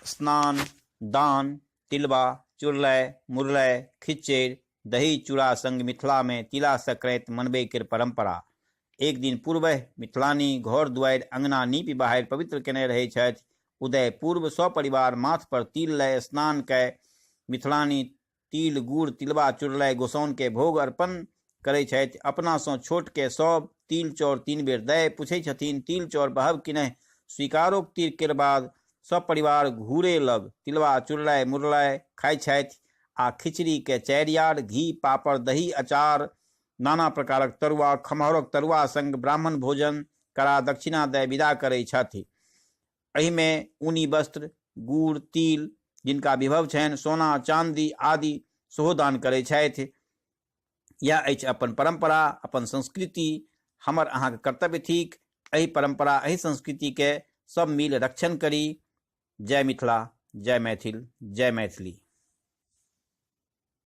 स्नान, दान, तिलबा, चुड़लाइ, मुरलाइ, खिच्चड़ि, दही चूड़ा संग मिथिला मे तिला संक्रांति मनबै केर परंपरा। एक दिन पूर्वहि मिथिलानी घर दुआरि अंगना नीपि बहारि पवित्र केने रहै छथि। उदय पूर्व सपरिवार माथ पर तिल लय स्नान कय मिथिलानी तिल गुड़ तिलबा चुड़लाइ गोसाउन के भोग अर्पण करै छथि। अपना सँ छोट के सब तिल चाउर 3 बेर दय पूछै छथिन, तिल चाउर बहब कि नहि? स्वीकारोक्ति केर बाद सब परिवार घूरे लग तिलबा चुड़लाइ मुरलाइ खाइ छथि आ खिचड़ी के 4 यार घी पापड़ दही अचार नाना प्रकारक तरुआ खमहौरक तरुआ संग ब्राह्मण भोजन करा दक्षिणा दय विदा करै छथि। एहिमे ऊनी वस्त्र गुड़ तिल जिनका विभव छनि सोना चांदी आदि सेहो दान करै छथि। यह अछि अपन परंपरा अपन संस्कृति, हमर अहाँके कर्तव्य थिक एहि परंपरा एहि संस्कृति के सब मिल रक्षण करी। जय मिथिला, जय मैथिल, जय मैथिली।